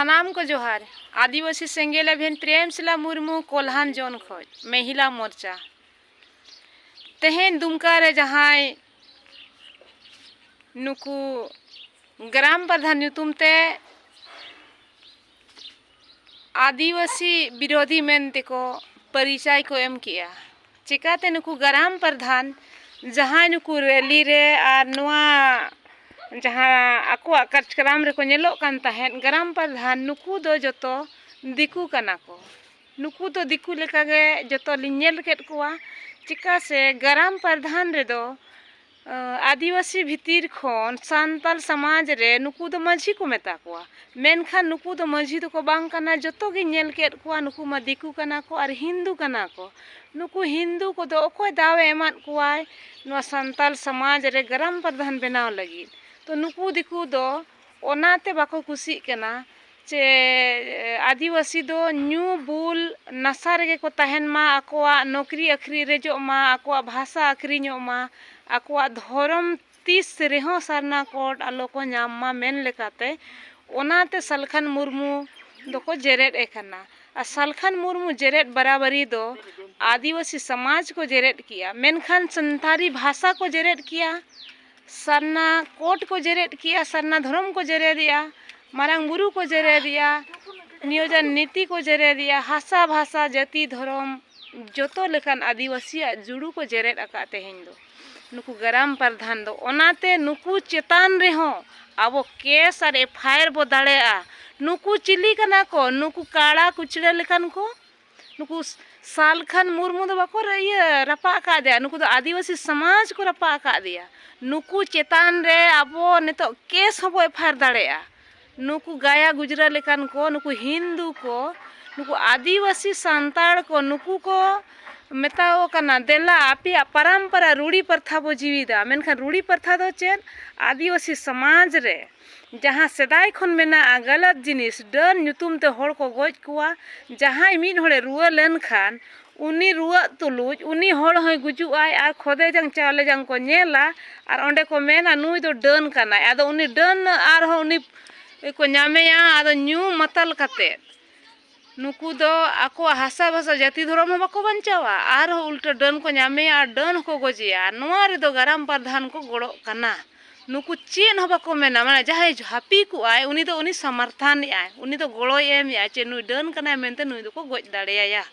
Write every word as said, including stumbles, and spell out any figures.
ᱥᱟᱱᱟᱢ ᱠᱚ ᱡᱚᱦᱟᱨ᱾ ᱟᱹᱫᱤᱵᱟᱹᱥᱤ ᱥᱮᱸᱜᱮᱞ ᱮᱵᱷᱮᱱ ᱯᱨᱮᱢ ᱥᱤᱞᱟ ᱢᱩᱨᱢᱩ ᱠᱚᱞᱦᱟᱱ ᱡᱚᱱ ᱠᱷᱚᱡ ᱢᱮᱦᱤᱞᱟ ᱢᱳᱨᱪᱟ᱾ ᱛᱮᱦᱮᱧ ᱫᱩᱢᱠᱟ ᱨᱮ ᱡᱟᱦᱟᱸᱭ ᱱᱩᱠᱩ ᱜᱨᱟᱢ ᱯᱨᱟᱫᱷᱟᱱ ᱧᱩᱛᱩᱢ ᱛᱮ ᱟᱹᱫᱤᱵᱟᱹᱥᱤ ᱵᱤᱨᱳᱫᱷᱤ ᱢᱮᱱ ᱛᱮᱠᱚ ᱯᱚᱨᱤᱪᱟᱭ ᱠᱚ ᱮᱢ ᱠᱮᱜᱼᱟ᱾ ᱪᱮᱠᱟᱛᱮ ᱱᱩᱠᱩ ᱜᱨᱟᱢ ᱯᱨᱟᱫᱷᱟᱱ ᱡᱟᱦᱟᱸᱭ ᱱᱩᱠᱩ ᱨᱮᱞᱤ ᱨᱮ ᱟᱨ ᱱᱚᱣᱟ ᱡᱟᱦᱟᱸ ᱟᱠᱚᱣᱟᱜ ᱠᱟᱨᱡᱚᱠᱨᱚᱢ ᱨᱮᱠᱚ ᱧᱮᱞᱚᱜ ᱠᱟᱱ ᱛᱟᱦᱮᱸᱫ, ᱜᱨᱟᱢ ᱯᱨᱟᱫᱷᱟᱱ ᱱᱩᱠᱩ ᱫᱚ ᱡᱚᱛᱚ ᱫᱤᱠᱩ ᱠᱟᱱᱟ ᱠᱚ᱾ ᱱᱩᱠᱩ ᱫᱚ ᱫᱤᱠᱩ ᱞᱮᱠᱟᱜᱮ ᱡᱚᱛᱚ ᱞᱤᱧ ᱧᱮᱞ ᱠᱮᱫ ᱠᱚᱣᱟ᱾ ᱪᱮᱠᱟ ᱥᱮ ᱜᱨᱟᱢ ᱯᱨᱟᱫᱷᱟᱱ ᱨᱮᱫᱚ ᱟᱸ, ᱟᱹᱫᱤᱵᱟᱹᱥᱤ ᱵᱷᱤᱛᱤᱨ ᱠᱷᱚᱱ ᱥᱟᱱᱛᱟᱞ ᱥᱚᱢᱟᱡᱽ ᱨᱮ ᱱᱩᱠᱩ ᱫᱚ ᱢᱟᱹᱡᱷᱤ ᱠᱚ ᱢᱮᱛᱟ ᱠᱚᱣᱟ, ᱢᱮᱱᱠᱷᱟᱱ ᱱᱩᱠᱩ ᱫᱚ ᱢᱟᱹᱡᱷᱤ ᱫᱚᱠᱚ ᱵᱟᱝ ᱠᱟᱱᱟ᱾ ᱡᱚᱛᱚ ᱜᱤᱧ ᱧᱮᱞ ᱠᱮᱫ ᱠᱚᱣᱟ, ᱱᱩᱠᱩ ᱢᱟ ᱫᱤᱠᱩ ᱠᱟᱱᱟ ᱠᱚ ᱟᱨ ᱦᱤᱱᱫᱩ ᱠᱟᱱᱟ ᱠᱚ᱾ ᱱᱩᱠᱩ ᱦᱤᱱᱫᱩ ᱠᱚᱫᱚ ᱚᱠᱚᱭ ᱫᱟᱣᱮ ᱮᱢᱟᱫ ᱠᱚᱣᱟᱭ ᱱᱚᱣᱟ ᱥᱟᱱᱛᱟᱞ ᱥᱚᱢᱟᱡᱽ ᱨᱮ ᱜᱨᱟᱢ ᱯᱨᱟᱫᱷᱟᱱ ᱵᱮᱱᱟᱣ ᱞᱟᱹᱜᱤᱫ? ᱛᱚ ᱱᱩᱠᱩ ᱫᱤᱠᱩ ᱫᱚ ᱚᱱᱟᱛᱮ ᱵᱟᱠᱚ ᱠᱩᱥᱤᱜ ᱠᱟᱱᱟ ᱪᱮ ᱟᱹᱫᱤᱵᱟᱹᱥᱤ ᱫᱚ ᱧᱩ ᱵᱩᱞ ᱱᱟᱥᱟ ᱨᱮᱜᱮ ᱠᱚ ᱛᱟᱦᱮᱱ ᱢᱟ, ᱟᱠᱚᱣᱟᱜ ᱱᱚᱠᱨᱤ ᱟᱹᱠᱷᱨᱤᱧ ᱨᱮᱡᱚᱜ ᱢᱟ, ᱟᱠᱚᱣᱟᱜ ᱵᱷᱟᱥᱟ ᱟᱹᱠᱷᱨᱤᱧᱚᱜ ᱢᱟ, ᱟᱠᱚᱣᱟᱜ ᱫᱷᱚᱨᱚᱢ ᱛᱤᱥ ᱨᱮᱦᱚᱸ ᱥᱟᱨᱱᱟ ᱠᱳᱰ ᱟᱞᱚ ᱠᱚ ᱧᱟᱢ ᱢᱟ ᱢᱮᱱ ᱞᱮᱠᱟᱛᱮ ᱚᱱᱟᱛᱮ ᱥᱟᱞᱠᱷᱟᱱ ᱢᱩᱨᱢᱩ ᱫᱚᱠᱚ ᱡᱮᱨᱮᱫ ᱮ ᱠᱟᱱᱟ᱾ ᱟᱨ ᱥᱟᱞᱠᱷᱟᱱ ᱢᱩᱨᱢᱩ ᱡᱮᱨᱮᱫ ᱵᱟᱨᱟᱵᱟᱨᱤ ᱫᱚ ᱟᱹᱫᱤᱵᱟᱹᱥᱤ ᱥᱚᱢᱟᱡᱽ ᱠᱚ ᱡᱮᱨᱮᱫ ᱠᱮᱜᱼᱟ, ᱢᱮᱱᱠᱷᱟᱱ ᱥᱟᱱᱛᱟᱲᱤ ᱵᱷᱟᱥᱟ ᱠᱚ ᱡᱮᱨᱮᱫ ᱠᱮᱜᱼᱟ, ᱥᱟᱨᱱᱟ ᱠᱳᱰ ᱠᱚ ᱡᱮᱨᱮᱫ ᱠᱮᱜᱼᱟ, ᱥᱟᱨᱱᱟ ᱫᱷᱚᱨᱚᱢ ᱠᱚ ᱡᱮᱨᱮᱫᱮᱜᱼᱟ, ᱢᱟᱨᱟᱝ ᱵᱩᱨᱩ ᱠᱚ ᱡᱮᱨᱮᱫᱮᱜᱼᱟ, ᱱᱤᱭᱳᱡᱚᱱ ᱱᱤᱛᱤ ᱠᱚ ᱡᱮᱨᱮᱫᱮᱜᱼᱟ, ᱦᱟᱥᱟ ᱵᱷᱟᱥᱟ ᱡᱟᱹᱛᱤ ᱫᱷᱚᱨᱚᱢ ᱡᱚᱛᱚ ᱞᱮᱠᱟᱱ ᱟᱹᱫᱤᱵᱟᱹᱥᱤᱭᱟᱜ ᱡᱩᱲᱩ ᱠᱚ ᱡᱮᱨᱮᱫ ᱟᱠᱟᱫ ᱛᱮᱦᱮᱧ ᱫᱚ ᱱᱩᱠᱩ ᱜᱨᱟᱢ ᱯᱨᱟᱫᱷᱟᱱ ᱫᱚ᱾ ᱚᱱᱟᱛᱮ ᱱᱩᱠᱩ ᱪᱮᱛᱟᱱ ᱨᱮᱦᱚᱸ ᱟᱵᱚ ᱠᱮᱥ ᱟᱨ ᱮᱯᱷ ᱟᱭ ᱟᱨ ᱵᱚ ᱫᱟᱲᱮᱭᱟᱜᱼᱟ᱾ ᱱᱩᱠᱩ ᱪᱤᱞᱤ ᱠᱟᱱᱟ ᱠᱚ? ᱱᱩᱠᱩ ᱠᱟᱲᱟ ᱠᱩᱪᱲᱟᱹ ᱞᱮᱠᱟᱱ ᱠᱚ᱾ ᱱᱩᱠᱩ ᱥᱟᱞᱠᱷᱟᱱ ᱢᱩᱨᱢᱩ ᱫᱚ ᱵᱟᱠᱚ ᱨᱟ-, ᱤᱭᱟᱹ, ᱨᱟᱯᱟᱜ ᱟᱠᱟᱫᱮᱭᱟ, ᱱᱩᱠᱩ ᱫᱚ ᱟᱹᱫᱤᱵᱟᱹᱥᱤ ᱥᱚᱢᱟᱡᱽ ᱠᱚ ᱨᱟᱯᱟᱜ ᱟᱠᱟᱫᱮᱭᱟ᱾ ᱱᱩᱠᱩ ᱪᱮᱛᱟᱱ ᱨᱮ ᱟᱵᱚ ᱱᱤᱛᱚᱜ ᱠᱮᱥ ᱦᱚᱸᱵᱚ ᱮᱯᱷ ᱟᱭ ᱟᱨ ᱫᱟᱲᱮᱭᱟᱜᱼᱟ᱾ ᱱᱩᱠᱩ ᱜᱟᱭᱟ ᱜᱩᱡᱽᱨᱟ ᱞᱮᱠᱟᱱ ᱠᱚ, ᱱᱩᱠᱩ ᱦᱤᱱᱫᱩ ᱠᱚ, ᱱᱩᱠᱩ ᱟᱹᱫᱤᱵᱟᱹᱥᱤ ᱥᱟᱱᱛᱟᱲ ᱠᱚ, ᱱᱩᱠᱩ ᱠᱚ ᱢᱮᱛᱟᱣ ᱠᱟᱱᱟ, "ᱫᱮᱞᱟ ᱟᱯᱮᱭᱟᱜ ᱯᱟᱨᱟᱢᱯᱟᱨᱟ ᱨᱩᱲᱤ ᱯᱨᱚᱛᱷᱟ ᱵᱚ ᱡᱤᱣᱤᱫᱟ᱾" ᱢᱮᱱᱠᱷᱟᱱ ᱨᱩᱲᱤ ᱯᱨᱚᱛᱷᱟ ᱫᱚ ᱪᱮᱫ? ᱟᱹᱫᱤᱵᱟᱹᱥᱤ ᱥᱚᱢᱟᱡᱽ ᱨᱮ ᱡᱟᱦᱟᱸ ᱥᱮᱫᱟᱭ ᱠᱷᱚᱱ ᱢᱮᱱᱟᱜᱼᱟ ᱜᱟᱞᱟᱛ ᱡᱤᱱᱤᱥ, ᱰᱟᱹᱱ ᱧᱩᱛᱩᱢ ᱛᱮ ᱦᱚᱲ ᱠᱚ ᱜᱚᱡ ᱠᱚᱣᱟ, ᱡᱟᱦᱟᱸᱭ ᱢᱤᱫ ᱦᱚᱲᱮ ᱨᱩᱣᱟᱹ ᱞᱮᱱᱠᱷᱟᱱ ᱩᱱᱤ ᱨᱩᱣᱟᱹᱜ ᱛᱩᱞᱩᱡ ᱩᱱᱤ ᱦᱚᱲ ᱦᱚᱸᱭ ᱜᱩᱡᱩᱜᱼᱟᱭ ᱟᱨ ᱠᱷᱚᱫᱮ ᱡᱟᱝ ᱪᱟᱣᱞᱮ ᱡᱟᱝ ᱠᱚ ᱧᱮᱞᱟ ᱟᱨ ᱚᱸᱰᱮ ᱠᱚ ᱢᱮᱱᱟ, "ᱱᱩᱭ ᱫᱚ ᱰᱟᱹᱱ ᱠᱟᱱᱟᱭ᱾" ᱟᱫᱚ ᱩᱱᱤ ᱰᱟᱹᱱ ᱟᱨᱦᱚᱸ ᱩᱱᱤ ᱠᱚ ᱧᱟᱢᱮᱭᱟ᱾ ᱟᱫᱚ ᱧᱩ ᱢᱟᱛᱟᱞ ᱠᱟᱛᱮ ᱱᱩᱠᱩ ᱫᱚ ᱟᱠᱚᱣᱟᱜ ᱦᱟᱥᱟ ᱵᱷᱟᱥᱟ, ᱡᱟᱹᱛᱤ, ᱫᱷᱚᱨᱚᱢ ᱦᱚᱸ ᱵᱟᱠᱚ ᱵᱟᱧᱪᱟᱣᱟ, ᱟᱨᱦᱚᱸ ᱩᱞᱴᱟᱹ ᱰᱟᱹᱱ ᱠᱚ ᱧᱟᱢᱮᱭᱟ ᱟᱨ ᱰᱟᱹᱱ ᱦᱚᱸᱠᱚ ᱜᱚᱡᱮᱭᱟ᱾ ᱟᱨ ᱱᱚᱣᱟ ᱨᱮᱫᱚ ᱜᱟᱨᱟᱢ ᱯᱨᱟᱫᱷᱟᱱ ᱠᱚ ᱜᱚᱲᱚᱜ ᱠᱟᱱᱟ᱾ ᱱᱩᱠᱩ ᱪᱮᱫ ᱦᱚᱸ ᱵᱟᱠᱚ ᱢᱮᱱᱟ, ᱢᱟᱱᱮ ᱡᱟᱦᱟᱸᱭ ᱦᱟᱹᱯᱤ ᱠᱚᱜᱼᱟᱭ, ᱩᱱᱤ ᱫᱚ ᱩᱱᱤ ᱥᱚᱢᱚᱨᱛᱷᱚᱱᱮᱜᱼᱟᱭ, ᱩᱱᱤ ᱫᱚ ᱜᱚᱲᱚᱭ ᱮᱢᱮᱜᱼᱟ, ᱪᱮ ᱱᱩᱭ ᱰᱟᱹᱱ ᱠᱟᱱᱟᱭ ᱢᱮᱱᱛᱮ ᱱᱩᱭ ᱫᱚᱠᱚ ᱜᱚᱡ ᱫᱟᱲᱮᱭᱟᱭᱟ᱾